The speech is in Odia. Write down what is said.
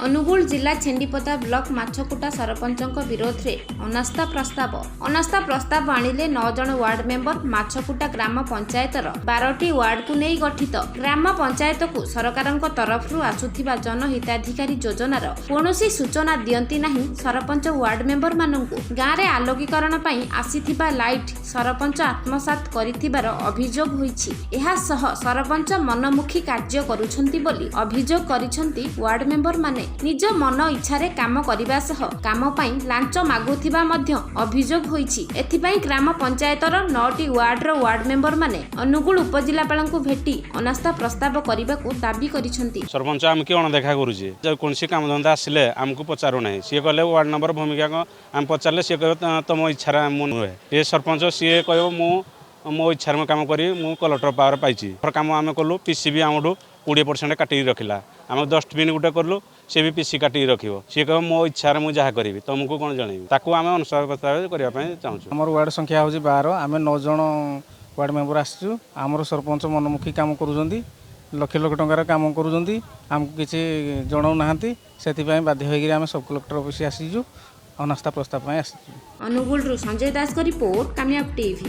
ଅନୁଗୁଳ ଜିଲ୍ଲା ଛେଣ୍ଡିପଦା ବ୍ଲକ ମାଛକୁଟା ସରପଞ୍ଚଙ୍କ ବିରୋଧରେ ଅନାସ୍ଥା ପ୍ରସ୍ତାବ। ଅନାସ୍ଥା ପ୍ରସ୍ତାବ ଆଣିଲେ 9 ଜଣ ୱାର୍ଡ ମେମ୍ବର। ମାଛକୁଟା ଗ୍ରାମ ପଞ୍ଚାୟତର 12ଟି ୱାର୍ଡକୁ ନେଇ ଗଠିତ ଗ୍ରାମ ପଞ୍ଚାୟତକୁ ସରକାରଙ୍କ ତରଫରୁ ଆସୁଥିବା ଜନହିତାଧିକାରୀ ଯୋଜନାର କୌଣସି ସୂଚନା ଦିଅନ୍ତି ନାହିଁ ସରପଞ୍ଚ ୱାର୍ଡ ମେମ୍ବରମାନଙ୍କୁ। ଗାଁରେ ଆଲୋକୀକରଣ ପାଇଁ ଆସିଥିବା ଲାଇଟ୍ ସରପଞ୍ଚ ଆତ୍ମସାତ କରିଥିବାର ଅଭିଯୋଗ ହୋଇଛି। ଏହା ସହ ସରପଞ୍ଚ ମନମୁଖୀ କାର୍ଯ୍ୟ କରୁଛନ୍ତି ବୋଲି ଅଭିଯୋଗ କରିଛନ୍ତି ୱାର୍ଡ ମେମ୍ବରମାନେ। ନିଜ ମନ ଇଚ୍ଛାରେ କାମ କରିବା ସହ କାମ ପାଇଁ ଲାଞ୍ଚ ମାଗୁଥିବା ମଧ୍ୟ ଅଭିଯୋଗ ହୋଇଛି। ଏଥିପାଇଁ ଗ୍ରାମ ପଞ୍ଚାୟତର ନଅଟି ୱାର୍ଡର ୱାର୍ଡ ମେମ୍ବରମାନେ ଅନୁଗୁଳ ଉପଜିଲ୍ଲାପାଳଙ୍କୁ ଭେଟି ଅନାସ୍ଥା ପ୍ରସ୍ତାବ କରିବାକୁ ଦାବି କରିଛନ୍ତି। ସରପଞ୍ଚ ଆମକୁ ଅଣଦେଖା କରୁଛି। ଯେକୌଣସି କାମଧନ୍ଦା ଆସିଲେ ଆମକୁ ପଚାରୁନାହିଁ। ସିଏ କହିଲେ ୱାର୍ଡ଼ ମେମ୍ବର ଭୂମିକା କ'ଣ, ଆମେ ପଚାରିଲେ ସିଏ କହିବ ତମ ଇଚ୍ଛାରେ ମୁଁ ନୁହେଁ। ଏ ସରପଞ୍ଚ ସିଏ କହିବ, ମୁଁ ମୋ ଇଚ୍ଛାରେ ମୁଁ କାମ କରିବି, ମୁଁ କଲେକ୍ଟର ପାୱାର ପାଇଛି। କାମ ଆମେ କଲୁ, ପିସି ବି ଆମଠୁ 20% କାଟିକି ରଖିଲା। ଆମେ ଡଷ୍ଟବିନ୍ ଗୋଟେ କଲୁ, ସିଏ ବି ପିସି କାଟିକି ରଖିବ। ସିଏ କହିବ, ମୋ ଇଚ୍ଛାରେ ମୁଁ ଯାହା କରିବି, ତମକୁ କ'ଣ ଜଣେଇବି? ତାକୁ ଆମେ ଅନୁସାର ପ୍ରସ୍ତାବ କରିବା ପାଇଁ ଚାହୁଁଛୁ। ଆମର ୱାର୍ଡ଼ ସଂଖ୍ୟା ହେଉଛି 12। ଆମେ 9 ଜଣ ୱାର୍ଡ଼ ମେମ୍ବର ଆସିଛୁ। ଆମର ସରପଞ୍ଚ ମନମୁଖୀ କାମ କରୁଛନ୍ତି। ଲକ୍ଷ ଲକ୍ଷ ଟଙ୍କାର କାମ କରୁଛନ୍ତି, ଆମକୁ କିଛି ଜଣାଉନାହାନ୍ତି। ସେଥିପାଇଁ ବାଧ୍ୟ ହୋଇକରି ଆମେ ସବ୍ କଲେକ୍ଟର ଅଫିସ୍ ଆସିଛୁ, ଅନାସ୍ଥା ପ୍ରସ୍ତାବ ପାଇଁ ଆସିଛୁ। ଅନୁଗୁଳରୁ ସଞ୍ଜୟ ଦାସଙ୍କ ରିପୋର୍ଟ, କାମିୟାବ ଟିଭି।